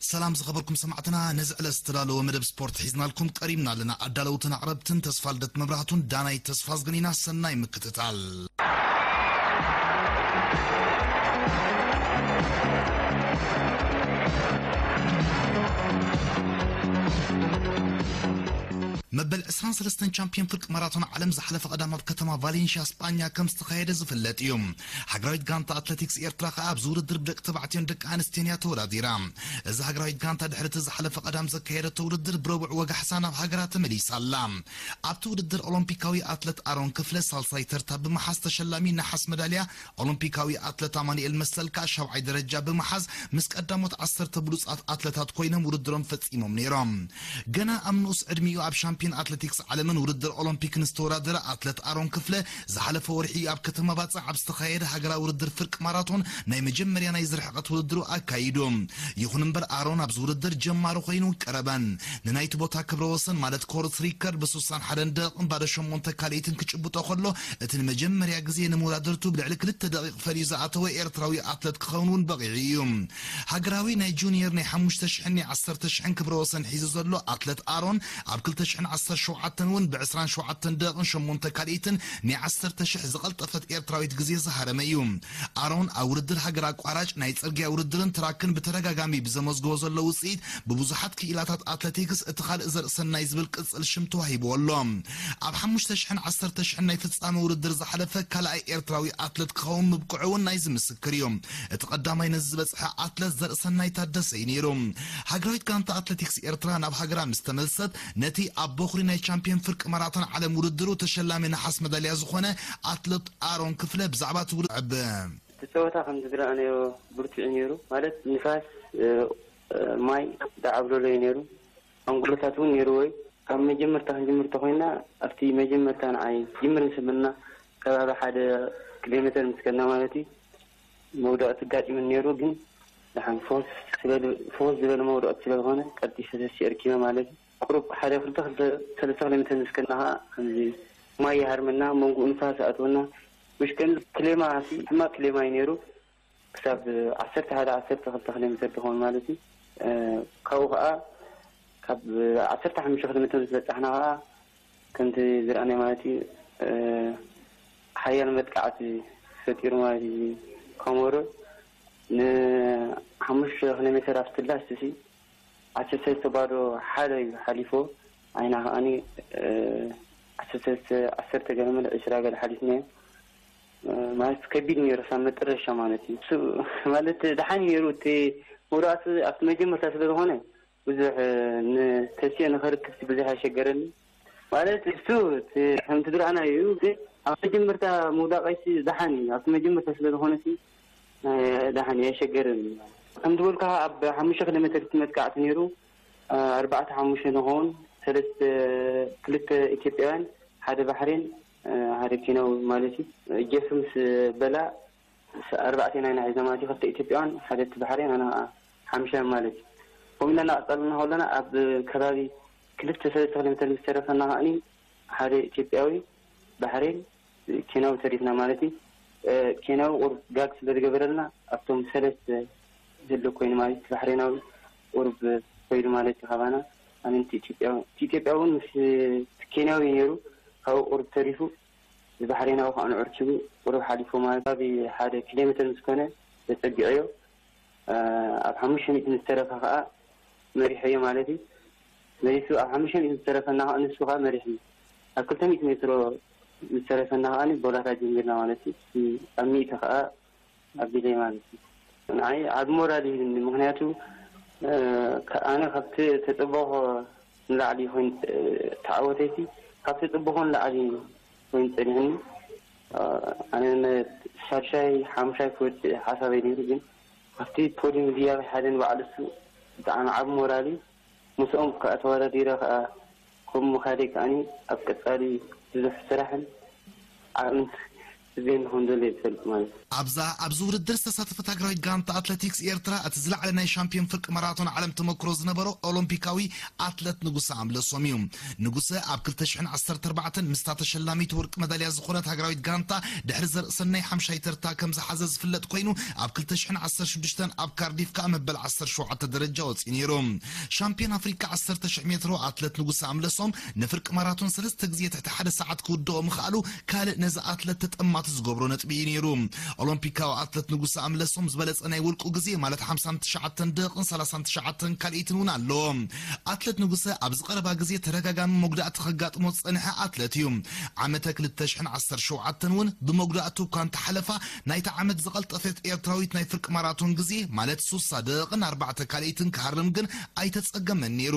ሰላም ዝኸበርኩም ሰማዕትና፣ ነዚ ዕለት ዝተዳለወ መደብ ስፖርት ሒዝናልኩም ቀሪብና ኣለና። ኣዳለውትን ኣቕረብትን ተስፋ ልደት መብራህቱን ዳናይ ተስፋ ዝግኒና። ሰናይ ምክትታል። መበል ዕስራን ሰለስተን ቻምፒዮን ፍርቂ ማራቶን ዓለም ዝሓለፈ ቀዳም ኣብ ከተማ ቫሌንሽያ ስጳኛ ከም ዝተኻየደ ዝፍለጥ እዩ። ሃገራዊት ጋንታ ኣትለቲክስ ኤርትራ ከኣ ኣብዚ ውድድር ብደቂ ተባዕትዮን ደቂ ኣንስትዮን እያ ተወዳዲራ። እዚ ሃገራዊት ጋንታ ድሕሪ እቲ ዝሓለፈ ቀዳም ዘካየደቶ ውድድር ብረቡዕ ወጋሕሳ ናብ ሃገራ ተመሊሳ ኣላ። ኣብቲ ውድድር ኦሎምፒካዊ ኣትለት ኣሮን ክፍለ ሳልሳይ ተርታ ብምሓዝ ተሸላሚ ነሓስ መዳልያ፣ ኦሎምፒካዊ ኣትለት ኣማኑኤል መሰል ከኣ ሻብዓይ ደረጃ ብምሓዝ ምስ ቀዳሞት ዓሰርተ ብሉጻት ኣትለታት ኮይኖም ውድድሮም ፈጺሞም ነይሮም። ገና ኣብ ንኡስ ዕድሚኡ ኣብ ሻምፒዮን ኣትለቲክስ ዓለምን ውድድር ኦሎምፒክን ዝተወዳደረ ኣትለት ኣሮን ክፍለ ዝሓለፈ ወርሒ ኣብ ከተማ ባጽዕ ኣብ ዝተኻየደ ሃገራዊ ውድድር ፍርቂ ማራቶን ናይ መጀመርያ ናይዚ ርሕቐት ውድድሩ ኣካይዱ። ይኹን እምበር ኣሮን ኣብዚ ውድድር ጀማሪ ኮይኑ ቀረበን ንናይቲ ቦታ ክብረ ወሰን ማለት ኮርስ ሪከርድ ብስሳን ሓደን ደቂቕን ባዶ ሸሞንተ ካልኢትን ክጭብጦ ከሎ እቲ ንመጀመርያ ግዜ ንመወዳድርቱ ብልዕሊ ክልተ ደቂቕ ፈልዩ ዝኣተወ ኤርትራዊ ኣትለት ክኸውን እውን በቒዑ እዩ። ሃገራዊ ናይ ጁኒየር ናይ ሓሙሽተ ሽሕን ናይ ዓሰርተ ሽሕን ክብረ ወሰን ሒዙ ዘሎ ኣትለት ኣሮን ኣብ ክልተ ሽሕን ዓሰርተ ሸውዓተን እውን ብ ዕስራን ሸውዓተን ደቂቕን ሸሞንተ ካልኢትን ናይ ዓሰርተ ሽሕ ዝቐልጠፈት ኤርትራዊት ግዜ ዝሃረመ እዩ። ኣሮን ኣብ ውድድር ሃገር ኣቋራጭ ናይ ጽርግያ ውድድርን ትራክን ብተደጋጋሚ ብዘመዝግቦ ዘሎ ውጽኢት ብብዙሓት ክኢላታት ኣትለቲክስ እቲ ካልእ ዘርእሰናይ ዝብል ቅጽል ሽም ተዋሂብዎ ኣሎ። ኣብ ሓሙሽተ ሽሕን ዓሰርተ ሽሕን ናይ ፍጻመ ውድድር ዝሓለፈ ካልኣይ ኤርትራዊ ኣትለት ክኸውን ምብቅዑ እውን ናይዚ ምስክር እዩ። እቲ ቀዳማይ ነዚ ዝበጽሐ ኣትለት ዘርእሰናይ ታደሰ እዩ ነይሩ። ሃገራዊት ጋንታ ኣትለቲክስ ኤርትራ ናብ ሃገራ ምስ ተመልሰት ነቲ ኣብ በኹሪ ናይ ቻምፒዮን ፍርቂ ማራቶን ዓለም ውድድሩ ተሸላሚ ነሓስ መዳልያ ዝኾነ ኣትለት ኣሮን ክፍለ ብዛዕባ እቲ ውድድር ኣዕብ። እቲ ጸወታ ከም ዝረኣናዮ ብርቱዕ እዩ ነይሩ። ማለት ንፋስ፣ እ፣ እ፣ ማይ ዳዓብለሎ እዩ ነይሩ። ኣንጎሎታት እውን ነይርዎ እዩ። ካብ መጀመርታ ክንጅምር ተኾይና፣ ኣብቲ መጀመርታ ንዓይ ጅምር ምስ በልና፣ ከባቢ ሓደ ኪሎ ሜተር ምስ ከድና ማለት እዩ፣ መውደቕቲ ኣጋጢሙኒ ነይሩ። ግን ደሓን ፈወስ ስለ፣ ፈወስ ዝበለ መውደቕቲ ስለ ዝኾነ፣ ቀልጢፈ ተሲኤ ርኪበ ማለት እዩ። ቁሩብ ሓደ ክልተ፣ ክልተ፣ ሰለስተ ኪሎ ሜተር ምስ ከድና ኸዓ፣ ከምዚ ማይ ይሃርመና፣ መንጎኡ ንፋስ ኣእትወና። ምሽ ከምዚ ክሌማ ሲ፣ ሕማቕ ክሌማ እዩ ነይሩ። ክሳብ ዓሰርተ ሓደ፣ ዓሰርተ ክልተ ኪሎ ሜተር ትኸውን ማለት እዩ። እ፣ ካብኡ ኸዓ ካብ ዓሰርተ ሓሙሽተ ኪሎ ሜተር ምስ በጻሕና ኸዓ ከምቲ ዝረኣናዮ ማለት እዩ፣ እ፣ ሓያል መጥቃዕቲ ፈጢሩ ማለት እዩ። ኮሞሮ ንሓሙሽተ ኪሎ ሜተር ኣብቲ ላስት ሲ ዓሰርተ ሰለስተ ባዶ ሓደ እዩ ሓሊፎ። ዓይና ከዓኒ፣ እ፣ ዓሰርተ ሰለስተ፣ ዓሰርተ ገለ መለ፣ ዕስራ ገለ ሓሊፍናዮ። እ፣ ማለት ከቢድ ነይሩ፣ ሳብ መጠረሻ ማለት እዩ። እሱ ማለት ደሓን እዩ ነይሩ፣ እቲ መውዳእቲ ኣብቲ መጀመርታ ስለ ዝኾነ ብዙሕ፣ እ፣ ንተሲኦ ንኸርክብ ብዙሕ ኣሸገረኒ። ማለት እሱ እቲ ከምቲ ዝረኣናዮ እዩ፣ ግን ኣብ መጀመርታ ምውዳቐይሲ ደሓን እዩ። ኣብቲ መጀመርታ ስለ ዝኾነሲ፣ እ፣ ደሓን እዩ፣ ኣሸገረኒ። ከም ዝበልካ ኣብ ሓሙሽተ ኪሎ ሜትር እቲ መጥቃዕቲ ነይሩ። እ፣ ኣርባዕተ ሓሙሽተ ንኸውን፣ ሰለስተ፣ ክልተ ኢትዮጵያውያን፣ ሓደ ባሕሬን፣ እ፣ ሓደ ኬንያዊ ማለት እዩ። ጀፍ ምስ በላ፣ ስ-፣ ኣርባዕቴና ኢና ሒዝና ማለት እዩ። ክልተ ኢትዮጵያውያን፣ ሓደ እቲ ባሕሬን፣ ኣነ ኸዓ ሓምሻይ ማለት እዩ። ከምኡ ኢልና እናቐጸልና ከለና፣ ኣብ ከባቢ ክልተ ሰለስተ ኪሎ ሜተር ምስ ተረፈና ከዓኒ፣ ሓደ ኢትዮጵያዊ፣ ባሕሬን፣ ኬንያዊ ተሪፍና ማለት እዩ። እ፣ ኬንያዊ ቁሩብ ጋግ ስለ ዝገበረልና፣ ኣብቶም ሰለስተ ዘሎ ኮይኑ ማለት እዩ። እቲ ባሕሬናዊ ቁሩብ ኮይዱ ማለት እዩ ካባና። ኣነ እቲ ኢትዮጵያዊ፣ እቲ ኢትዮጵያዊ እውን ምስ፣ እቲ ኬንያዊ እዩ ነይሩ፣ ካብኡ ቁሩብ ተሪፉ። እዚ ባሕሬናዊ ከዓ ንዑ ርኪቡ ቁሩብ ሓሊፉ ማለት፣ ኣብ ሓደ ኪሎ ሜተር ምስ ኮነ ተጸጊዐዮ። እ፣ ኣብ ሓሙሽተ ሚእቲ ምስ ተረፈ ከዓ መሪሐዮ ማለት እዩ። መሊሱ ኣብ ሓሙሽተ ሚእቲ ምስ ተረፈና ከዓ ንሱ ከዓ መሪሕኒ። ኣብ ክልተ ሚእቲ ሜትሮ ምስ ተረፈና ከዓ ቦላታ ጀሚርና ማለት እዩ። ኣብ ሚእቲ ከዓ ኣቢለይ ማለት እዩ። ንዓይ ዓቢ ሞራል ይህብኒ፣ ምኽንያቱ፣ እ፣ ከ-፣ ኣነ ካብቲ ተጸበኹ ንላዕሊ ኮይኑ፣ እ፣ ተዓወተይቲ ካብቲ ጽቡቕ ንላዕሊ ኮይኑ ጸኒሕኒ። እ፣ ኣነ ነ-፣ ሻድሻይ፣ ሓሙሻይ ክወጽእ ሓሳበይ ነይሩ፣ ግን ኣብቲ ፖዲየም ዝያበ ሓደ ንባዕሉ እሱ ብጣዕሚ ዓቢ ሞራል እዩ። ምስኦም ከኣ ተወዳዲረ ከኣ ከምኡ ምኻደይ ከኣኒ ኣብ ቀጻሊ ብዙሕ ስራሕን ዓቕምን ዜን ንኹን ደልየ ትፈልጥ ማለት እዩ። ኣብዛ ኣብዚ ውድድር ዝተሳተፈት ሃገራዊት ጋንታ ኣትሌቲክስ ኤርትራ እቲ ዝለዓለ ናይ ሻምፒዮን ፍርቂ ማራቶን ዓለም ተመክሮ ዝነበሮ ኦሎምፒካዊ ኣትለት ንጉሰ ኣምለሶም እዩ። ንጉሰ ኣብ ክልተ ሽሕን ዓሰርተ ኣርባዕተን ምስታ ተሸላሚት ወርቂ መዳልያ ዝኾነት ሃገራዊት ጋንታ ድሕሪ ዘርእሰናይ ሓምሻይ ተርታ ከም ዝሓዘ ዝፍለጥ ኮይኑ፣ ኣብ ክልተ ሽሕን ዓሰርተ ሽዱሽተን ኣብ ካርዲፍ ከኣ መበል ዓሰርተ ሸውዓተ ደረጃ ወፂኡ ነይሩ። ሻምፒዮን ኣፍሪካ ዓሰርተ ሽሕ ሜትሮ ኣትለት ንጉሰ ኣምለሶም ንፍርቂ ማራቶን ሰለስተ ግዜ ትሕቲ ሓደ ሰዓት ክውድኦ ምኽኣሉ ካልእ ነዚ ኣትለት ተጠማቲ ዝገብሮ ነጥቢ እዩ ነይሩ። ኦሎምፒካዊ ኣትለት ንጉሰ ኣምለሶም ዝበለጸ ናይ ውልቁ ግዜ ማለት ሓምሳን ትሽዓተን ደቂቕን ሰላሳን ትሽዓተን ካልኢትን እውን ኣለዎ። ኣትለት ንጉሰ ኣብዚ ቀረባ ግዜ ተደጋጋሚ መጉዳእቲ ከጋጥሞ ዝጸንሐ ኣትለት እዩ። ዓመተ ክልተ ሽሕን ዓሰርተ ሸውዓተን እውን ብመጉዳእቲ እኳ እንተሓለፋ ናይቲ ዓመት ዝቐልጠፈት ኤርትራዊት ናይ ፍርቂ ማራቶን ግዜ ማለት ሱሳ ደቂቕን ኣርባዕተ ካልኢትን ክሃርም ግን ኣይተጸገመን ነይሩ።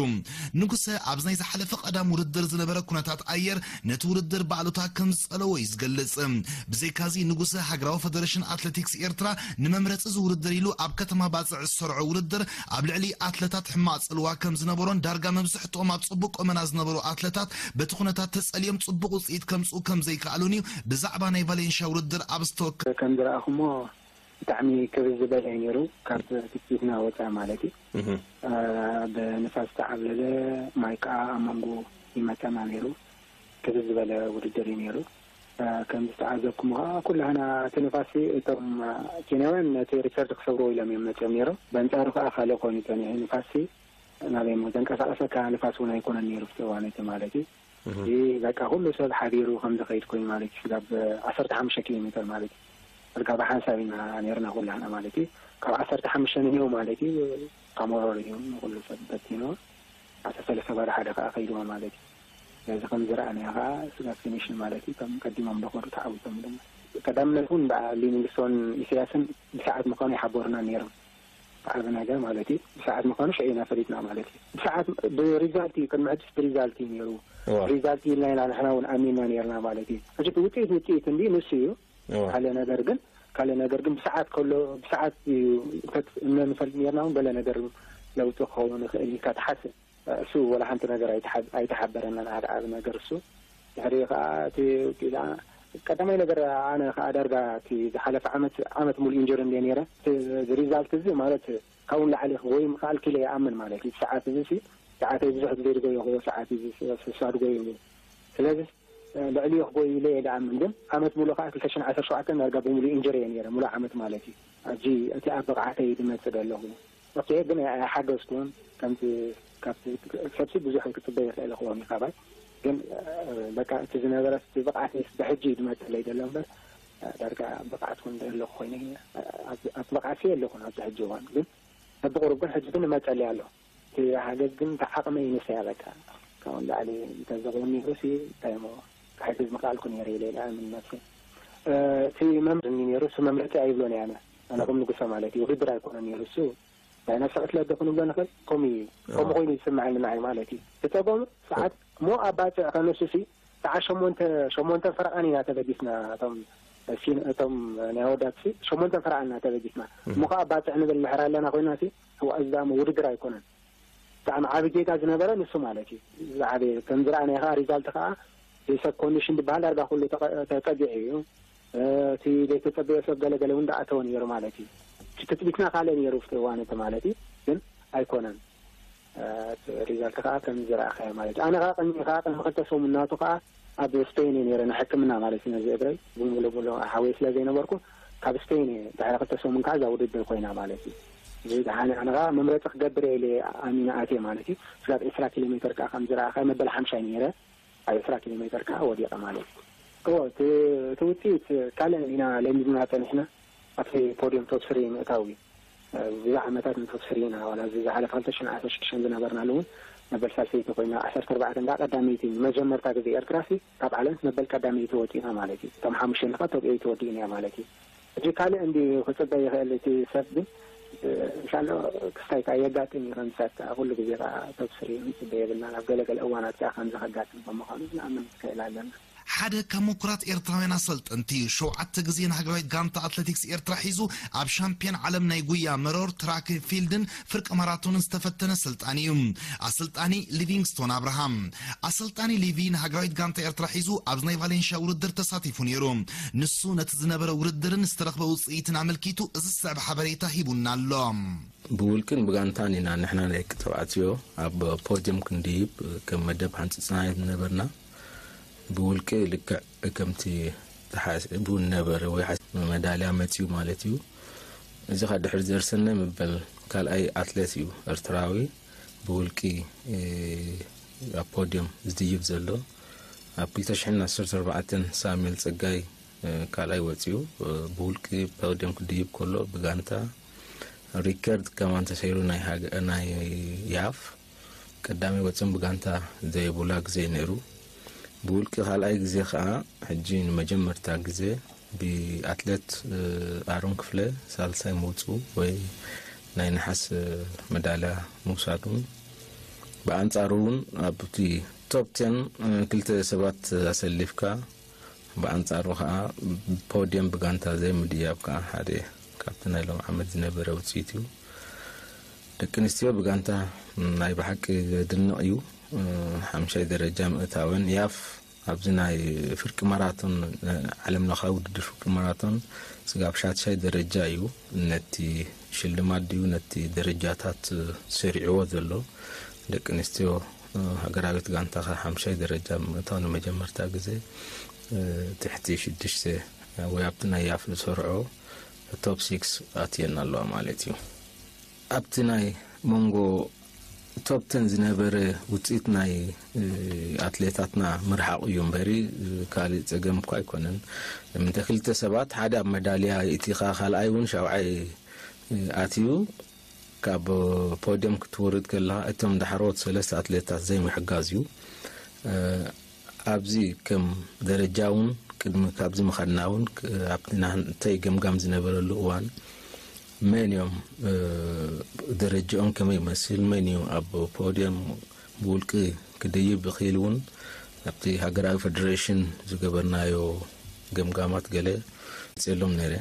ንጉሰ ኣብዚ ናይ ዝሓለፈ ቀዳም ውድድር ዝነበረ ኩነታት ኣየር ነቲ ውድድር ብኣሉታ ከም ዝጸለዎ እዩ ዝገልጽ። ብዘይካዚ ንጉሰ ሃገራዊ ፈደረሽን ኣትሌቲክስ ኤርትራ ንመምረጺ እዚ ውድድር ኢሉ ኣብ ከተማ ባጽዕ ዝሰርዖ ውድድር ኣብ ልዕሊ ኣትለታት ሕማቕ ጽልዋ ከም ዝነበሮን ዳርጋ መብዝሕትኦም ኣብ ጽቡቕ ቁመና ዝነበሩ ኣትለታት በቲ ኩነታት ተጸልዮም ጽቡቕ ውጽኢት ከምጽኡ ከም ዘይከኣሉን እዩ ብዛዕባ ናይ ቫሌንሽያ ውድድር ኣብ ዝተወከ ከም ዝረኣኹሞ ብጣዕሚ ክብዝ ዝበለ እዩ ነይሩ። ካብ ትጽቢትና ወፃኢ ማለት እዩ። ብንፋስ ዝተዓብለለ ማይ ከዓ ኣብ መንጎ ይመፀና ነይሩ። ክብዝ ዝበለ ውድድር እዩ ነይሩ። ከም ዝተዓዘብኩሞ ከዓ ኩላህና እቲ ንፋስ እቶም ኬንያውያን ነቲ ሪከርድ ክሰብርዎ ኢሎም እዮም መፅኦም ነይሮም። በንፃሩ ከዓ ካልእ ኮይኑ ፀኒሑ ንፋስ ናበይ እሞ ዘንቀሳቀሰካ ንፋስ እውን ኣይኮነን ነይሩ ኣብቲ እዋን እቲ ማለት እዩ። እዚ በቃ ኩሉ ሰብ ሓቢሩ ከም ዝኸይድ ኮይኑ ማለት እዩ። ስጋብ ዓሰርተ ሓሙሽተ ኪሎ ሜትር ማለት እዩ። ስጋ ብሓንሳብ ኢና ነርና ኩላህና ማለት እዩ። ካብ ዓሰርተ ሓሙሽተ ንህዮ ማለት እዩ ካሞሮር እዮም ንኩሉ ሰብ በቲኖ ዓሰርተ ሰለስተ ባዶ ሓደ ከዓ ከይድዎ ማለት እዩ። ስለዚ ከም ዝረኣናዮ ከዓ ስጋ ፊኒሽን ማለት እዩ ከም ቀዲሞም ደኸዱ ተዓዊቶም ድማ ቀዳምነት እውን በዓ ሊቪንግስቶን ኢሳያስን ብሰዓት ምዃኑ ይሓበሩና ነይሮም። ዓቢ ነገር ማለት እዩ። ብሰዓት ምዃኑ ሽዑ ኢና ፈሊጥና ማለት እዩ። ብሰዓት ብሪዛልት እዩ ቅድሚ ሕጅስ ብሪዛልት እዩ ነይሩ። ሪዛልት ኢልና ኢና ንሕና እውን ኣሚንና ነርና ማለት እዩ። ሕጂ እቲ ውፅኢት ውፅኢት እንዲ ንሱ እዩ። ካልእ ነገር ግን ካልእ ነገር ግን ብሰዓት ከሎ ብሰዓት እዩ እንፈልጥ ነርና እውን ገለ ነገር ለውጢ ክኸውን ይኽእል ኢልካ ትሓስብ። እሱ ወላ ሓንቲ ነገር ኣይተሓበረናን ሓደ ዓቢ ነገር እሱ። ድሕሪ ከዓ እቲ ውፅኢት ቀዳማይ ነገር ኣነ ከዓ ዳርጋ እቲ ዝሓለፈ ዓመት ዓመት ሙሉእ ኢንጀሪ እንደ ነይረ ሪዛልት እዚ ማለት ካብኡ ንላዕሊ ክጎይ ምክኣል ክኢለ ይኣምን ማለት እዩ። ሰዓት እዚ ሲ ሰዓተይ ብዙሕ ግዜ ዝጎየኽዎ ሰዓት እዩ ስሳ ዝጎየ እዩ። ስለዚ ልዕሊኡ ክጎይ ኢለ እየ ዝኣምን። ግን ዓመት ሙሉእ ከዓ ክልተ ሽሕን ዓሰርተ ሸውዓተን ዳርጋ ብሙሉእ ኢንጀሪ እየ ነይረ ሙሉእ ዓመት ማለት እዩ። ኣብዚ እቲ ኣብ ብቕዓተይ ዝመፅእ ዘለኹ ኦኬ ግን ኣይሓገዝኩን ከምቲ ካብቲ ሰብሲ ብዙሕ ክፅበ ይኽእል ክኸውን እዩ ካባይ ግን በቃ እቲ ዝነበረ ብቕዓት ብሕጂ ዝመፀለይ ዘሎ እምበር ዳርጋ ብቕዓት እውን ዘለኹ ኮይነ ኣብቲ ብቕዓት የለኹን ኣብዚ ሕጂ እዋን ግን በብቁሩብ ግን ሕጂ ግን እመፀለይ ኣሎ እቲ ሓገዝ ግን እቲ ዓቕመይ ይንሰያ በቃ ካብኡ ንላዕሊ እንተዘኾን ነይሩ ሲ እንታይ እሞ ክሕግዝ ምኽኣልኩ ነይረ ኢለ ኢለ ኣምን ነብሰይ እቲ መምርኒ ነይሩ እሱ መምረፂ ኣይብሎን እየ ኣነ ኣነ ከም ንጉሰ ማለት እዩ ውድድር ኣይኮነን ነይሩ እሱ ናይ ነብሰ ቅትለት ዶ ክንብሎ ንኽእል? ከምኡ እዩ። ከምኡ ኮይኑ እዩ ዝስምዓኒ ንዓይ ማለት እዩ። እቲ ጸገሙ ሰዓት እሞ ኣብ ባጽዕ ከነሱ ሲ ሰዓት ሸሞንተ ሸሞንተን ፈረቓን ኢና ተበጊስና እቶም ሲን እቶም ናይ ኣወዳት ሲ ሸሞንተን ፈረቓን ኢና ተበጊስና። እሞ ከኣ ኣብ ባጽዕ ንብል እንድሕር ኣለና ኮይና ሲ ሕዋ እዚ ደኣ እሞ ውድድር ኣይኮነን። ብጣዕሚ ዓቢ ጌጋ ዝነበረ ንሱ ማለት እዩ። ዝዓበየ ከም ዝረኣናዮ ከኣ ሪዛልት ከኣ ዘይሰብ ኮንዲሽን ዝበሃል ዳርጋ ኩሉ ተጸጊዑ እዩ። እቲ ዘይተጸበዮ ሰብ ገለገለ እውን ደኣተወ ነይሩ ማለት እዩ። እቲ ትጽቢትና ካልእ ነይሩ ኣብቲ እዋን እቲ ማለት እዩ፣ ግን ኣይኮነን። እቲ ሪዛልት ከዓ ከም ዝረኣኻዮ ማለት እዩ። ኣነ ከዓ ቅድሚ ከዓ ቅድሚ ክልተ ሰሙን ናቱ ከዓ ኣብ ስፔን እየ ነይረ ንሕክምና ማለት እዩ። ነዚ እግረይ ብሙሉ ሙሉ ሓወይ ስለ ዘይነበርኩ ካብ ስፔን እየ ድሕሪ ክልተ ሰሙን ከዓ እዛ ውድድር ኮይና ማለት እዩ። እዚ ደሓነ ኣነ ከዓ መምረፂ ክገብር እየ ኢለ ኣሚነ ኣትየ ማለት እዩ። ስጋብ ዕስራ ኪሎ ሜትር ከዓ ከም ዝረኣኻዮ መበል ሓምሻይ ነይረ። ኣብ ዕስራ ኪሎ ሜትር ከዓ ወዲቐ ማለት እዩ። እዎ እቲ እቲ ውፅኢት ካልእ ኢና ለሚድና ፀኒሕና ኣብቲ ፖድዮም ቶፕ ስሪ ምእታው እዩ። ብዙሕ ዓመታት ንቶፕ ስሪ ኢና ዋላ እዚ ዝሓለፈ ክልተ ሽሕን ዓሰርተ ሽዱሽተን ዝነበርናሉ እውን መበል ሳልሰይቲ ኮይና ዓሰርተ ኣርባዕተ እንዳ ቀዳመይቲ ንመጀመርታ ግዜ ኤርትራ ሲ ካብ ዓለም መበል ቀዳመይቲ ወፂና ማለት እዩ። እቶም ሓሙሽተ ንኻ ቶፕ ኤይቲ ወዲእና ማለት እዩ። ሕጂ ካልእ እንዲ ክፅበ ይኽእል እቲ ሰብ ግን እንሻሎ ክስታይ ከዓ የጋጥም እዩ ከምሳት ከዓ ኩሉ ግዜ ከዓ ቶፕ ስሪ ንፅበ የብልና ናብ ገለገለ እዋናት ከዓ ከምዚ ከጋጥም ብምዃኑ ንኣምን ንክእል ኣለና። ሓደ ካብ ምኩራት ኤርትራውያን ኣሰልጠንቲ፣ ሸውዓተ ግዜ ንሃገራዊት ጋንታ ኣትሌቲክስ ኤርትራ ሒዙ ኣብ ሻምፒዮን ዓለም ናይ ጉያ መሮር፣ ትራክ ፊልድን ፍርቂ ማራቶንን ዝተፈተነ ኣሰልጣኒ እዩ። ኣሰልጣኒ ሊቪንግስቶን ኣብርሃም። ኣሰልጣኒ ሊቪ ንሃገራዊት ጋንታ ኤርትራ ሒዙ ኣብዚ ናይ ቫሌንሽያ ውድድር ተሳቲፉ ነይሩ። ንሱ ነቲ ዝነበረ ውድድርን ዝተረኽበ ውፅኢትን ኣመልኪቱ እዚ ዝስዕብ ሓበሬታ ሂቡና ኣሎ። ብውልቅን ብጋንታን ኢና ንሕና ደቂ ተባዕትዮ ኣብ ፖድየም ክንድይብ ከም መደብ ሓንፂፅና ዝነበርና። ብውልቂ ልክዕ ከምቲ ተሓሲቡ ነበረ ወይ ሓስ-፣ መዳልያ መፅዩ ማለት እዩ። እዚ ኸዓ ድሕሪ ዘርሰናይ መበል ካልኣይ ኣትሌት እዩ ኤርትራዊ ብውልቂ፣ እ፣ ኣብ ፖድየም ዝድይብ ዘሎ። ኣብ ክልተ ሽሕን ዓሰርተ ኣርባዕተን ሳሙኤል ጸጋይ፣ እ፣ ካልኣይ ወፂኡ፣ እ፣ ብውልቂ ፖድየም ክድይብ ከሎ ብጋንታ ሪከርድ ከማን ተሰይሩ ናይ ሃገ-፣ ናይ ያፍ ቀዳሚ ወፅን ብጋንታ ዘይብላ ግዜ ነይሩ። ብውልቂ ካልኣይ ግዜ ከዓ ሕጂ ንመጀመርታ ግዜ ብኣትሌት፣ እ፣ ኣሮን ክፍለ ሳልሳይ ምውፅኡ ወይ ናይ ነሓስ፣ እ፣ መዳልያ ምውሳዱን ብኣንጻሩ እውን ኣብቲ ቶፕ ቴን፣ እ፣ ክልተ ሰባት ኣሰሊፍካ ብኣንጻሩ ከዓ ፖድየም ብጋንታ ዘይምድያብ ከዓ ሓደ ካብቲ ናይ ሎም ዓመት ዝነበረ ውፅኢት እዩ። ደቂ ኣንስትዮ ብጋንታ ናይ ብሓቂ ዘድንቕ እዩ። ሓምሻይ ደረጃ ምእታወን ያፍ ኣብዚ ናይ ፍርቂ ማራቶን፣ ዓለም ለኻዊ ውድድር ፍርቂ ማራቶን ስጋብ ሻድሻይ ደረጃ እዩ። ነቲ ሽልማት ድዩ ነቲ ደረጃታት ሰሪዕዎ ዘሎ። ደቂ ኣንስትዮ ሃገራዊት ጋንታ ሓምሻይ ደረጃ ብምእታው ንመጀመርታ ግዜ ትሕቲ ሽዱሽተ ወይ ኣብቲ ናይ ያፍ ዝሰርዖ ቶፕ ሲክስ ኣትየን ኣለዋ ማለት እዩ። ኣብቲ ናይ መንጎ ቶፕ ቴን ዝነበረ ውፅኢት ናይ፣ እ፣ ኣትሌታትና ምርሓቑ እዩ እምበሪ፣ እ፣ ካልእ ፀገም እኳ ኣይኮነን። ምንተ ክልተ ሰባት ሓደ ኣብ መዳልያ ይእቲኻ፣ ካልኣይ እውን ሻብዓይ፣ እ፣ ኣትዩ ካብ ፖድየም ክትወርድ ከለኻ እቶም ዳሕሮት ሰለስተ ኣትሌታት ዘይምሕጋዝ እዩ። እ፣ ኣብዚ ከም ደረጃ እውን ቅድሚ ካብዚ ምኻድና እውን ክ-፣ ኣብቲ ናህንተይ ገምጋም ዝነበረሉ እዋን መን እዮም፣ እ፣ ደረጃኦም ከመይ ይመስል፣ መን እዩ ኣብ ፖድየም ብውልቂ ክድይብ ይኽእል እውን ኣብቲ ሃገራዊ ፌደሬሽን ዝገበርናዮ ገምጋማት ገለ መፅኤሎም ነይረ።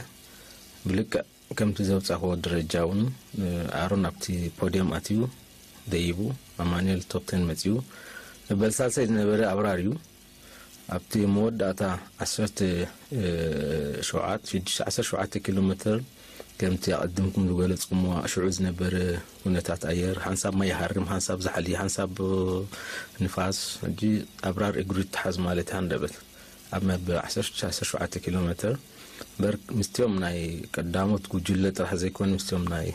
ብልክዕ ከምቲ ዘውፃእክዎ ደረጃ እውን፣ እ፣ ኣሮን ኣብቲ ፖድየም ኣትዩ ደይቡ፣ ኣማኑኤል ቶፕ ቴን መፂኡ። መበል ሳልሳይ ዝነበረ ኣብራር እዩ። ኣብቲ መወዳእታ ዓሰርተ ሸውዓተ፣ ሽዱሽተ፣ ዓሰርተ ሸውዓተ ኪሎ ሜትር ከምቲ ኣቐድምኩም ዝገለጽኩሞ ሽዑ ዝነበረ ኩነታት ኣየር፣ ሓንሳብ ማይ ይሃርም፣ ሓንሳብ ዛሕሊ፣ ሓንሳብ ንፋስ፣ ሕጂ ኣብራር እግሩ ይተሓዝ ማለት ሃንደበት። ኣብ መበል ዓሰርተ ሽዱሽተ፣ ዓሰርተ ሸውዓተ ኪሎ ሜትር እምበር፣ ምስቲኦም ናይ ቀዳሞት ጉጅለ ጥራሕ ዘይኮነ፣ ምስቲኦም ናይ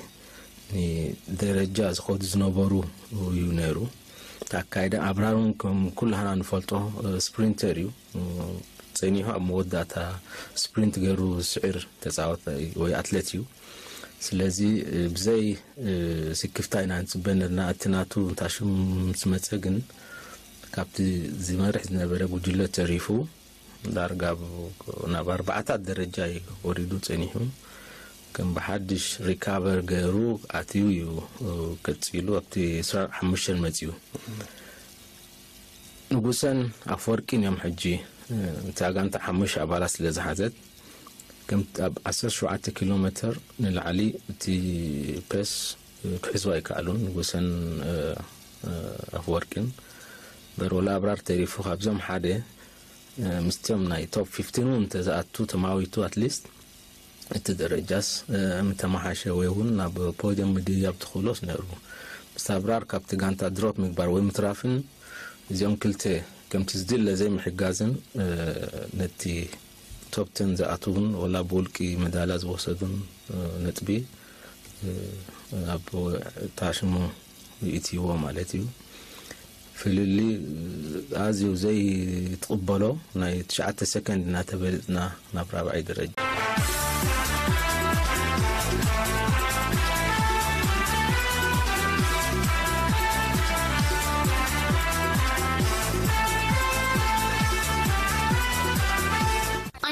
ንደረጃ ዝኸዱ ዝነበሩ እዩ ነይሩ። እቲ ኣካይዳ ኣብራር እውን ከም ኩላህና ንፈልጦ፣ እ፣ ስፕሪንተር እዩ። እ፣ ጸኒሑ ኣብ መወዳእታ ስፕሪንት ገይሩ ዝስዕር ተጻዋታይ ወይ ኣትሌት እዩ። ስለዚ፣ እ፣ ብዘይ፣ እ፣ ስክፍታ ኢና ንጽበ ነርና። እቲ ናቱ እንታሽም ምስ መጸ ግን ካብቲ ዝመርሕ ዝነበረ ጉጅለ ተሪፉ ዳርጋ ኣብ፣ ናብ ኣርባዕታት ደረጃ እዩ ወሪዱ ጸኒሑ። ከም ብሓድሽ ሪካቨር ገይሩ ኣትዩ እዩ፣ እ፣ ቀጺሉ ኣብቲ ዕስራን ሓሙሽተን መጺኡ። ንጉሰን ኣፈወርቂን እዮም ሕጂ፣ እ፣ እታ ጋንታ ሓሙሽተ ኣባላት ስለ ዝሓዘት፣ ከም ኣብ ዓሰርተ ሸውዓተ ኪሎ ሜትር ንላዕሊ እቲ ፔስ፣ እ፣ ክሕዝዋ ኣይከኣሉን። ንጉሰን፣ እ፣ እ፣ ኣፈወርቂን እምበር ወላ ኣብራር ተሪፉ ካብዞም ሓደ፣ እ፣ ምስቶም ናይ ቶፕ ፊፍቲን እውን እንተዝኣቱ ተማዊቱ ኣትሊስት እቲ ደረጃስ፣ እ፣ ምተመሓሸ ወይ እውን ናብ ፖድየም ምድያብ ትኽእሎስ ነይሩ። ምስ ኣብራር ካብቲ ጋንታ ድሮፕ ምግባር ወይ ምትራፍን እዚኦም ክልተ ከምቲ ዝድለ ዘይምሕጋዝን፣ እ፣ ነቲ ቶፕ ቴን ዝኣትውን ወላ ብውልቂ መዳላ ዝወሰዱን፣ እ፣ ነጥቢ፣ እ፣ ኣብ ታሽሙ ይእትይዎ ማለት እዩ። ፍልልይ ኣዝዩ ዘይትቕበሎ ናይ ትሽዓተ ሰከንድ እናተበለጽና ናብ ራብዓይ ደረጃ።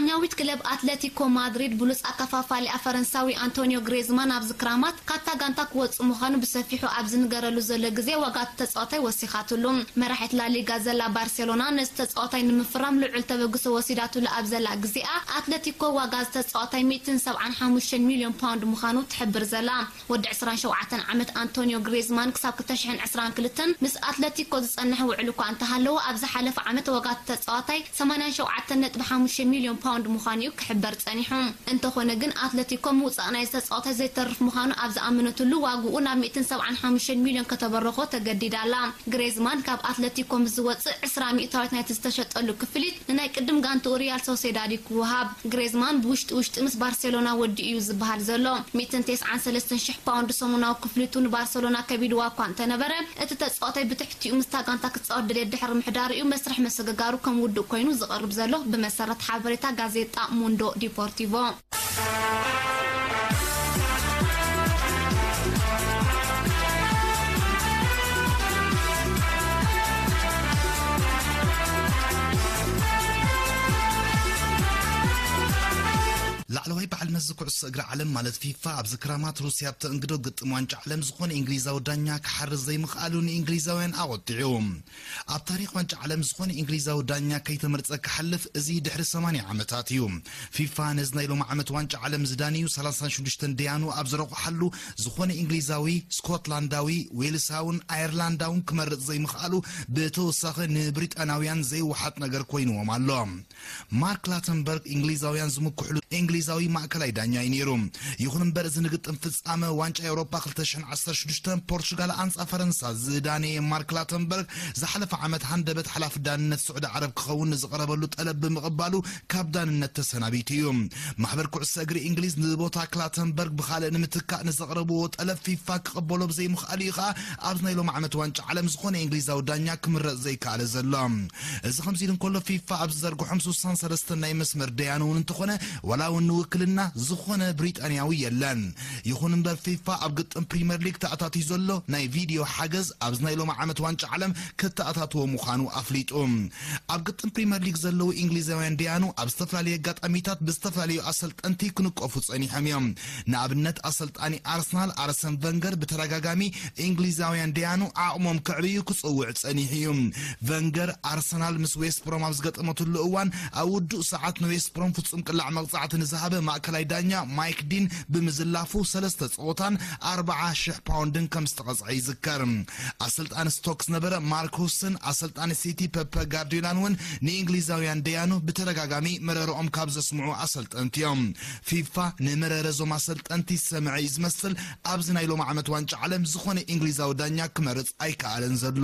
ስጳኛዊት ክለብ ኣትለቲኮ ማድሪድ ብሉጽ ኣከፋፋሊኣ ፈረንሳዊ ኣንቶኒዮ ግሬዝማን ኣብዚ ክራማት ካብታ ጋንታ ክወጽእ ምዃኑ ብሰፊሑ ኣብ ዝንገረሉ ዘሎ ግዜ፣ ዋጋ እቲ ተጻዋታይ ወሲኻትሉ። መራሒት ላሊጋ ዘላ ባርሴሎና ነዚ ተጻዋታይ ንምፍራም ልዑል ተበግሶ ወሲዳትሉ ኣብ ዘላ ግዜኣ፣ ኣትለቲኮ ዋጋ እዚ ተጻዋታይ ሚእትን ሰብዓን ሓሙሽተን ሚልዮን ፓውንድ ምዃኑ ትሕብር ዘላ። ወዲ ዕስራን ሸውዓተን ዓመት ኣንቶኒዮ ግሬዝማን ክሳብ ክልተ ሽሕን ዕስራን ክልተን ምስ ኣትለቲኮ ዝጸንሐ ውዕል እኳ እንተሃለዎ፣ ኣብ ዝሓለፈ ዓመት ዋጋ እቲ ተጻዋታይ ሰማንያን ሸውዓተን ነጥቢ ሓሙሽተ ሚልዮን ፓውንድ ምዃኑ እዩ ክሕበር ጸኒሑ። እንተኾነ ግን፣ ኣትለቲኮ ምውጻእ ናይዚ ተጻዋታይ ዘይተርፍ ምዃኑ ኣብ ዝኣመነትሉ፣ ዋግኡ ናብ ሚእትን ሰብዓን ሓሙሽተን ሚልዮን ከተበርኾ ተገዲዳ ኣላ። ግሬዝማን ካብ ኣትለቲኮ ምስ ዝወጽእ፣ ዕስራ ሚእታዊት ናይቲ ዝተሸጠሉ ክፍሊት ንናይ ቅድም ጋንትኡ ሪያል ሶሴዳድ እዩ ክወሃብ። ግሬዝማን ብውሽጢ ውሽጢ ምስ ባርሴሎና ወዲኡ እዩ ዝበሃል ዘሎ። ሚእትን ተስዓን ሰለስተን ሽሕ ፓውንድ ሰሙናዊ ክፍሊቱ ንባርሰሎና ከቢድዋ እኳ እንተነበረ፣ እቲ ተጻዋታይ ብትሕቲኡ ምስታ ጋንታ ክጻወት ድሌት ድሕሪ ምሕዳሩ እዩ መስርሕ መስግጋሩ ከም ውዱእ ኮይኑ ዝቐርብ ዘሎ፣ ብመሰረት ሓበሬታ ጋዜጣ ሙንዶ ዲፖርቲቮ። ላዕለዋይ በዓል መዚ ኩዕሶ እግሪ ዓለም ማለት ፊፋ፣ ኣብዚ ክራማት ሩስያ ብተእንግዶ ግጥም ዋንጫ ዓለም ዝኾነ እንግሊዛዊ ዳኛ ክሓርስ ዘይምኽኣሉ ንእንግሊዛውያን ኣቖጢዑ። ኣብ ታሪኽ ዋንጫ ዓለም ዝኾነ እንግሊዛዊ ዳኛ ከይተመርጸ ክሓልፍ፣ እዚ ድሕሪ ሰማንያ ዓመታት እዩ። ፊፋ ነዚ ናይ ሎሚ ዓመት ዋንጫ ዓለም ዝዳንዩ ሰላሳን ሽዱሽተን ደያኑ ኣብ ዝረቑሓሉ፣ ዝኾነ እንግሊዛዊ፣ ስኮትላንዳዊ፣ ዌልሳውን ኣየርላንዳውን ክመርጽ ዘይምኽኣሉ፣ ብተወሳኺ ንብሪጣናውያን ዘይወሓጥ ነገር ኮይንዎም ኣሎ። ማርክ ላተንበርግ እንግሊዛውያን ዝምክሕሉ እንግሊዛዊ ማእከላይ ዳኛ እዩ ነይሩ። ይኹን እምበር፣ እዚ ንግጥም ፍጻመ ዋንጫ ኤውሮጳ ክልተ ሽሕን ዓሰርተ ሽዱሽተን ፖርቹጋል ኣንጻ ፈረንሳ ዝዳነየ ማርክ ላተንበርግ፣ ዝሓለፈ ዓመት ሃንደበት ሓላፊ ዳንነት ስዑዲ ዓረብ ክኸውን ንዝቐረበሉ ጠለብ ብምቕባሉ ካብ ዳንነት ተሰናቢቱ እዩ። ማሕበር ኩዕሶ እግሪ እንግሊዝ ንቦታ ክላተንበርግ ብኻልእ ንምትካእ ንዘቕረብዎ ጠለብ ፊፋ ክቕበሎ ብዘይምኽኣሉ እዩ ኸኣ ኣብዚ ናይ ሎሚ ዓመት ዋንጫ ዓለም ዝኾነ እንግሊዛዊ ዳኛ ክምረጽ ዘይከኣለ ዘሎ። እዚ ከምዚ ኢሉ እንከሎ፣ ፊፋ ኣብ ዝዘርግሖም ስሳን ሰለስተን ናይ መስመር ደያኑ እውን እንተኾነ፣ ዋላ እውን ንውክልና ዝኾነ ብሪጣንያዊ የለን። ይኹን እምበር፣ ፊፋ ኣብ ግጥም ፕሪምየር ሊግ ተኣታትዩ ዘሎ ናይ ቪድዮ ሓገዝ ኣብዚ ናይ ሎሚ ዓመት ዋንጫ ዓለም ከተኣታትዎ ምዃኑ ኣፍሊጡ። ኣብ ግጥም ፕሪምየር ሊግ ዘለዉ እንግሊዛውያን ደያኑ ኣብ ዝተፈላለዩ ኣጋጣሚታት ብዝተፈላለዩ ኣሰልጠንቲ ክንቀፉ ጸኒሖም እዮም። ንኣብነት፣ ኣሰልጣኒ ኣርሰናል ኣርሰን ቨንገር ብተደጋጋሚ እንግሊዛውያን ደያኑ ዓቕሞም ከዕብዩ ክጽውዕ ጸኒሑ እዩ። ቨንገር ኣርሰናል ምስ ዌስት ብሮም ኣብ ዝገጠመትሉ እዋን፣ ኣብ ውዱእ ሰዓት ንዌስት ብሮም ፍጹም ቅላዕ መቕጻዕቲ ንዝሃበ ማእከላይ ዳኛ ማይክ ዲን ብምዝላፉ፣ ሰለስተ ጸወታን ኣርብዓ ሽሕ ፓውንድን ከም ዝተቐጽዐ ይዝከር። ኣሰልጣኒ ስቶክ ዝነበረ ማርክ ሁስን ኣሰልጣኒ ሲቲ ፐፐ ጋርዲዮላን እውን ንእንግሊዛውያን ደያኑ ብተደጋጋሚ መረረኦም ካብ ዘስምዑ ኣሰልጠንቲ እዮም። ፊፋ ንመረረ እዞም ኣሰልጠንቲ ዝሰምዐ እዩ ዝመስል፣ ኣብዚ ናይ ሎሚ ዓመት ዋንጫ ዓለም ዝኾነ እንግሊዛዊ ዳኛ ክመርጽ ኣይከኣለን ዘሎ።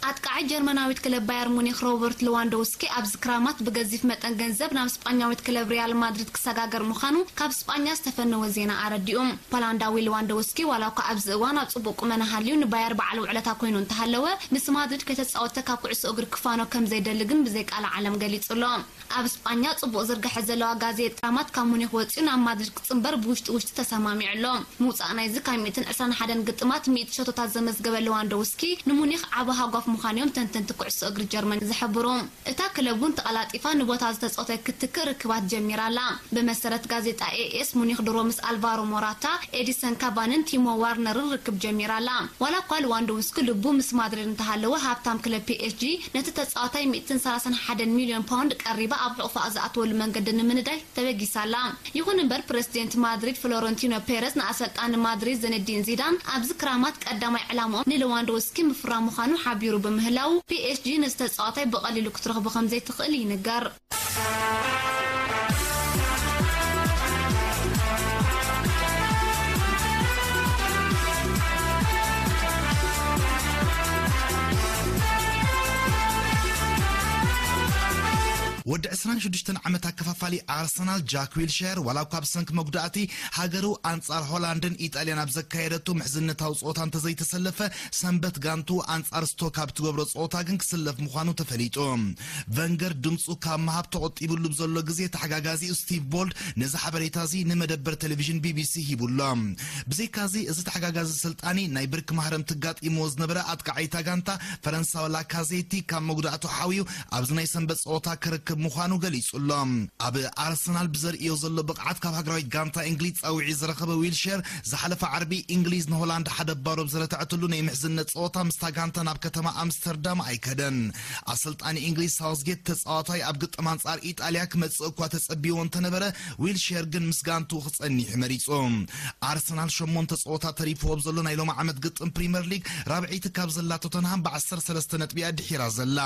ኣጥቃዒ ጀርመናዊት ክለብ ባየር ሙኒክ ሮበርት ሌዋንዶውስኪ ኣብዚ ክራማት ብገዚፍ መጠን ገንዘብ ናብ ስጳኛዊት ክለብ ሪያል ማድሪድ ክሰጋገር ምዃኑ ካብ ስጳኛ ዝተፈነወ ዜና ኣረዲኡ። ፖላንዳዊ ሌዋንዶውስኪ ዋላ እኳ ኣብዚ እዋን ኣብ ጽቡቕ ቁመና ሃልዩ ንባየር በዓል ውዕለታ ኮይኑ እንተሃለወ፣ ምስ ማድሪድ ከይተጻወተ ካብ ኩዕሶ እግሪ ክፋኖ ከም ዘይደሊ ግን ብዘይ ቃል ዓለም ገሊጹ ኣሎ። ኣብ ስጳኛ ጽቡቕ ዝርግሐ ዘለዋ ጋዜጣ ክራማት ካብ ሙኒክ ወጺኡ ናብ ማድሪድ ክጽንበር ብውሽጢ ውሽጢ ተሰማሚዑ ኣሎ። ምውጻእ ናይዚ ካብ ሚእትን ዕስራን ሓደን ግጥማት ሚእቲ ሸቶታት ዘመዝገበ ሌዋንዶውስኪ ንሙኒክ ዓቢ ሃጓፍ ምዃኑ እዮም ተንተንቲ ኩዕሶ እግሪ ጀርመን ዝሕብሩ። እታ ክለብ እውን ተቐላጢፋ ንቦታ ዝተጻወተ ክትክእ ርክባት ጀሚራ ኣላ። ብመሰረት ጋዜጣ ኤኤስ፣ ሙኒክ ድሮ ምስ ኣልቫሮ ሞራታ፣ ኤዲሰን ካቫንን ቲሞ ዋርነርን ርክብ ጀሚራ ኣላ። ዋላ እኳ ሌዋንዶውስኪ ልቡ ምስ ማድሪድ እንተሃለወ፣ ሃብታም ክለብ ፒኤስጂ ነቲ ተጻዋታይ ሚእትን ሰላሳን ሓደን ሚልዮን ፓውንድ ቀሪባ ኣብ ሕቑፋ ዝኣትወሉ መንገዲ ንምንዳይ ተበጊሳ ኣላ። ይኹን እምበር፣ ፕረሲደንት ማድሪድ ፍሎረንቲኖ ፔረዝ ንኣሰልጣኒ ማድሪድ ዝነዲን ዚዳን ኣብዚ ክራማት ቀዳማይ ዕላምኦም ንሌዋንዶውስኪ ምፍራም ምዃኑ ሓቢሩ ብምህላዉ፣ ፒኤስጂ ነዚ ተጻዋታይ ብቐሊሉ ክትረኽቦ ከም ዘይትኽእል ይንገር። ወዲ ዕስራን ሽዱሽተን ዓመት ኣከፋፋሊ ኣርሰናል ጃክ ዊልሸር ዋላ እኳ ብሰንኪ መጉዳእቲ ሃገሩ ኣንጻር ሆላንድን ኢጣልያን ኣብ ዘካየደቱ ምሕዝነታዊ ጸወታ እንተዘይተሰለፈ፣ ሰንበት ጋንቱ ኣንጻር ስቶክ ኣብ ትገብሮ ጸወታ ግን ክስለፍ ምዃኑ ተፈሊጡ። ቨንገር ድምጹ ካብ ምሃብ ተቖጢቡሉ ብዘሎ ግዜ፣ ተሓጋጋዚኡ ስቲቭ ቦልድ ነዚ ሓበሬታ እዚ ንመደበር ቴሌቪዥን ቢቢሲ ሂቡሎ። ብዘይካዚ፣ እዚ ተሓጋጋዚ ሰልጣኒ ናይ ብርኪ ማህረምቲ ኣጋጢምዎ ዝነበረ ኣጥቃዓይታ ጋንታ ፈረንሳዊ ላካዜቲ ካብ መጉዳእቱ ሓውዩ ኣብዚ ናይ ሰንበት ጸወታ ክርክብ ምዃኑ ገሊጹ ኣሎ። ኣብ ኣርሰናል ብዘርእዮ ዘሎ ብቕዓት ካብ ሃገራዊት ጋንታ እንግሊዝ ጻውዒት ዝረኸበ ዊልሸር፣ ዝሓለፈ ዓርቢ እንግሊዝ ንሆላንድ ሓደ ባዶ ብዝረትዐትሉ ናይ ምሕዝነት ጸወታ ምስታ ጋንታ ናብ ከተማ ኣምስተርዳም ኣይከደን። ኣሰልጣኒ እንግሊዝ ሳውዝጌት ተጻዋታይ ኣብ ግጥም ኣንጻር ኢጣልያ ክመጽእ እኳ ተጸቢዎ እንተነበረ፣ ዊልሸር ግን ምስ ጋንትኡ ክጸኒሕ መሪጹ። ኣርሰናል ሸሞንተ ጸወታ ተሪፍዎ ኣብ ዘሎ ናይ ሎሚ ዓመት ግጥም ፕሪምየር ሊግ ራብዐይቲ ካብ ዘላ ቶተንሃም ብዓሰርተ ሰለስተ ነጥቢ እያ ድሒራ ዘላ።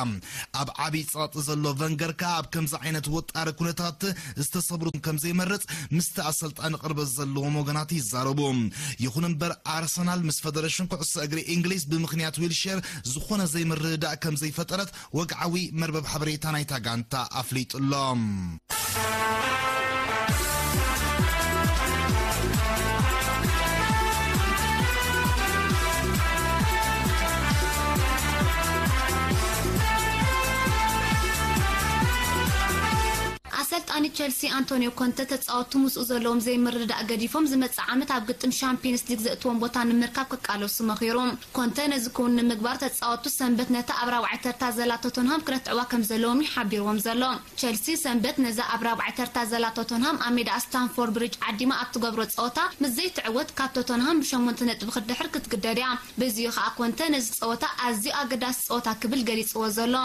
ኣብ ዓቢ ጸቕጢ ዘሎ ቨንገር ከኣ ኣብ ከምዚ ዓይነት ወጣሪ ኩነታት ዝተሰብሩ ከም ዘይመርጽ ምስቲ ኣሰልጣኒ ቅርበት ዘለዎም ወገናት ይዛረቡ። ይኹን እምበር ኣርሰናል ምስ ፈደረሽን ኩዕሶ እግሪ እንግሊዝ ብምኽንያት ዊልሸር ዝኾነ ዘይምርድዳእ ከም ዘይፈጠረት ወግዓዊ መርበብ ሓበሬታ ናይታ ጋንታ ኣፍሊጡ ኣሎ። ኣሰልጣኒ ቸልሲ ኣንቶኒዮ ኮንተ ተጻወትቱ ምስኡ ዘለዎም ዘይምርድዳእ ገዲፎም ዝመጽእ ዓመት ኣብ ግጥም ሻምፒየንስ ሊግ ዘእትዎም ቦታ ንምርካብ ክቃለሱ መኺሩ። ኮንተ ነዚ ክውን ንምግባር ተጻወትቱ ሰንበት ነታ ኣብ ራብዓይ ተርታ ዘላ ቶተንሃም ክረትዕዋ ከም ዘለዎም እዩ ሓቢርዎም ዘሎ። ቸልሲ ሰንበት ነዛ ኣብ ራብዓይ ተርታ ዘላ ቶተንሃም ኣብ ሜዳ ስታንፎርድ ብሪጅ ዓዲማ ኣብ ትገብሮ ጸወታ ምስ ዘይትዕወት ካብ ቶተንሃም ብሸሞንተ ነጥቢ ክትድሕር ክትግደድ እያ። በዚዩ ከኣ ኮንተ ነዚ ጸወታ ኣዝዩ ኣገዳሲ ጸወታ ክብል ገሊጽዎ ዘሎ።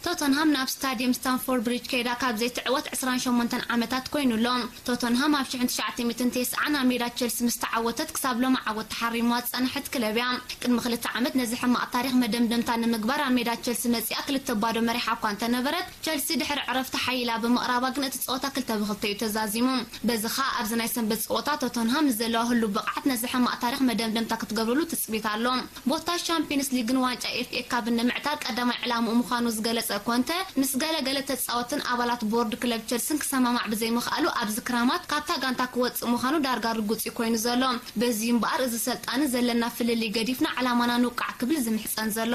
ቶተንሃም ናብ ስታድየም ስታንፎርድ ብሪጅ ከይዳ ካብ ዘይትዕወት ዕስራን ሸሞንተን ዓመታት ኮይኑ ኣሎ። ቶተንሃም ኣብ ሽሕን ትሽዓተ ሚእትን ተስዓን ኣብ ሜዳ ቸልሲ ምስ ተዓወተት ክሳብ ሎሚ ዓወት ተሓሪምዋ ዝጸንሐት ክለብ እያ። ቅድሚ ክልተ ዓመት ነዚ ሕማቕ ታሪኽ መደምደምታ ንምግባር ኣብ ሜዳ ቸልሲ መጺኣ ክልተ ባዶ መሪሓ እኳ እንተነበረት፣ ቸልሲ ድሕሪ ዕረፍቲ ሓይላ ብምቕራባ ግን እቲ ጸወታ ክልተ ብክልተ እዩ ተዛዚሙ። በዚ ኸኣ ኣብዚ ናይ ሰንበት ጸወታ ቶተንሃም ምስ ዘለዋ ህሉው ብቕዓት ነዚ ሕማቕ ታሪኽ መደምደምታ ክትገብርሉ ትጽቢት ኣሎ። ቦታ ሻምፒየንስ ሊግን ዋንጫ ኤፍ ኤ ካፕን ንምዕታር ቀዳማይ ዕላምኡ ምዃኑ ዝገለጸ ኮንተ፣ ምስ ገለ ገለ ተጻወትን ኣባላት ቦርድ ክለብ ቸልስን ክሰማማዕ ብዘይምኽኣሉ ኣብዚ ክራማት ካብታ ጋንታ ክወጽእ ምዃኑ ዳርጋ ርጉጽ እዩ ኮይኑ ዘሎ። በዚ እምበኣር እዚ ሰልጣኒ ዘለና ፍልልይ ገዲፍና ዕላማና ንውቃዕ ክብል ዝምሕጸን ዘሎ።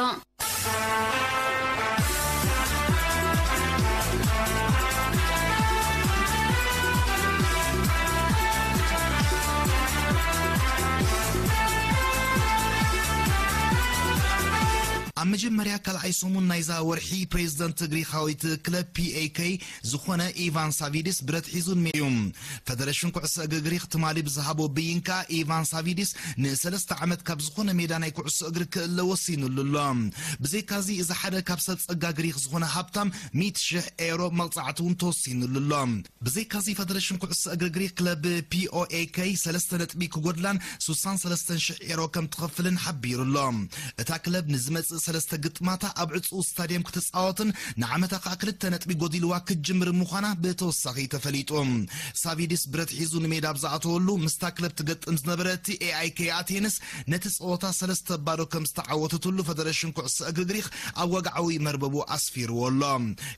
ኣብ መጀመርያ ካልኣይ ሰሙን ናይዛ ወርሒ ፕሬዝደንት ግሪኻዊት ክለብ ፒ ኤ ኬይ ዝኾነ ኢቫን ሳቪዲስ ብረት ሒዙ ንሜ እዩ። ፈደረሽን ኩዕሶ እግሪ ግሪኽ ትማሊ ብዝሃቦ ብይን ከኣ ኢቫን ሳቪዲስ ንሰለስተ ዓመት ካብ ዝኾነ ሜዳ ናይ ኩዕሶ እግሪ ክእለ ወሲኑሉ ኣሎ። ብዘይካዚ እዚ ሓደ ካብ ሰብ ጸጋ ግሪኽ ዝኾነ ሃብታም ሚእቲ ሽሕ ኤሮ መቕጻዕቲ እውን ተወሲኑሉ ኣሎ። ብዘይካዚ ፈደረሽን ኩዕሶ እግሪ ግሪኽ ክለብ ፒ ኦ ኤ ኬይ ሰለስተ ነጥቢ ክጎድላን ሱሳን ሰለስተን ሽሕ ኤሮ ከም ትኸፍልን ሓቢሩ ኣሎ። እታ ክለብ ንዝመጽእ ሰለስተ ግጥማታ ኣብ ዕጹው ስታድየም ክትጻወትን ንዓመታ ከኣ ክልተ ነጥቢ ጎዲልዋ ክትጅምር ምዃና ብተወሳኺ ተፈሊጡ። ሳቪዲስ ብረት ሒዙ ንሜዳ ኣብ ዝኣተወሉ ምስታ ክለብ ትገጥም ዝነበረት ኤ ኣይ ኬ ኣቴንስ ነቲ ጸወታ ሰለስተ ባዶ ከም ዝተዓወተትሉ ፈደረሽን ኩዕሶ እግሪ ግሪኽ ኣብ ወግዓዊ መርበቡ ኣስፊርዎ ኣሎ።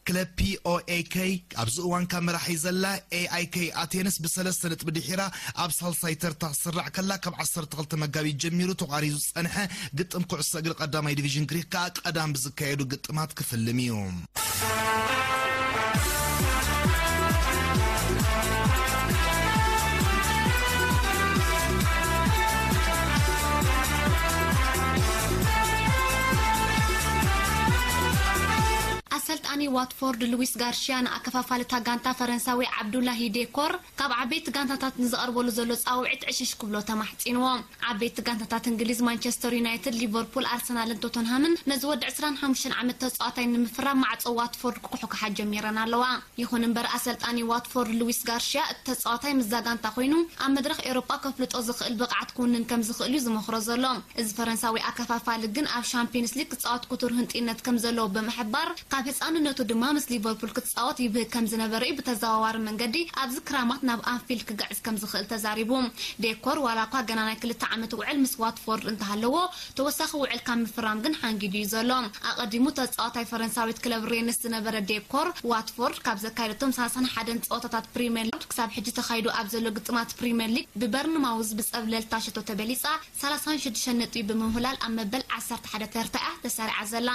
ክለብ ፒ ኦ ኤ ኬይ ኣብዚ እዋን ካብ መራሒ ዘላ ኤ ኣይ ኬ ኣቴንስ ብሰለስተ ነጥቢ ድሒራ ኣብ ሳልሳይ ተርታ ክትስራዕ ከላ፣ ካብ ዓሰርተ ክልተ መጋቢት ጀሚሩ ተቋሪጹ ዝጸንሐ ግጥም ኩዕሶ እግሪ ቀዳማይ ዲቪዥን ግሪክ ከኣ ቀዳም ብዝካየዱ ግጥማት ክፍልም እዩ። ኣሰልጣኒ ዋትፎርድ ሉዊስ ጋርሽያ ንኣከፋፋሊ እታ ጋንታ ፈረንሳዊ ዓብዱላሂ ዴኮር ካብ ዓበይቲ ጋንታታት ንዝቐርበሉ ዘሎ ጻውዒት ዕሽሽ ክብሎ ተማሕጺንዎ። ዓበይቲ ጋንታታት እንግሊዝ ማንቸስተር ዩናይትድ፣ ሊቨርፑል፣ ኣርሰናልን ቶተንሃምን ነዚ ወዲ ዕስራን ሓሙሽተን ዓመት ተጻዋታይ ንምፍራም ማዕጾ ዋትፎርድ ክኩሕኩሓ ጀሚረን ኣለዋ። ይኹን እምበር ኣሰልጣኒ ዋትፎርድ ሉዊስ ጋርሽያ እቲ ተጻዋታይ ምስዛ ጋንታ ኮይኑ ኣብ መድረኽ ኤውሮጳ ከፍልጦ ዝኽእል ብቕዓት ክውንን ከም ዝኽእል እዩ ዝመኽሮ ዘሎ። እዚ ፈረንሳዊ ኣከፋፋሊ ግን ኣብ ሻምፒየንስ ሊግ ክጻወት ክቱር ህንጥይነት ከም ዘለዎ ብምሕባር ካብ ህጻንነቱ ድማ ምስ ሊቨርፑል ክትጻወት ይብህግ ከም ዝነበረ እዩ ብተዘዋዋሪ መንገዲ ኣብዚ ክራማት ናብ ኣንፊልድ ክግዕዝ ከም ዝኽእል ተዛሪቡ። ዴኮር ዋላ እኳ ገና ናይ ክልተ ዓመት ውዕል ምስ ዋትፎርድ እንተሃለዎ፣ ተወሳኺ ውዕል ካብ ምፍራም ግን ሓንጊዱ እዩ ዘሎ። ኣቐዲሙ ተጻዋታይ ፈረንሳዊት ክለብ ሬንስ ዝነበረ ዴኮር፣ ዋትፎርድ ካብ ዘካየደቶም ሰላሳን ሓደን ጸወታታት ፕሪምየር ሊግ ክሳብ ሕጂ ተኻይዱ ኣብ ዘሎ ግጥማት ፕሪምየር ሊግ ብበርንማውዝ ብጸብለልታ ሸቶ ተበሊጻ፣ ሰላሳን ሽዱሽተን ነጥቢ ብምውህላል ኣብ መበል ዓሰርተ ሓደ ተርታ እያ ተሰሪዓ ዘላ።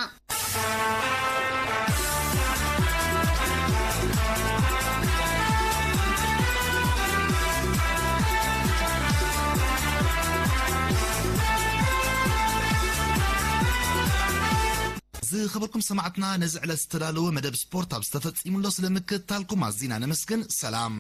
ዝኸበርኩም ሰማዕትና፣ ነዚ ዕለት ዝተዳለወ መደብ ስፖርት ኣብ ዝተፈጺሙሎ ስለ ምክትታልኩም ኣዚና ነመስግን። ሰላም።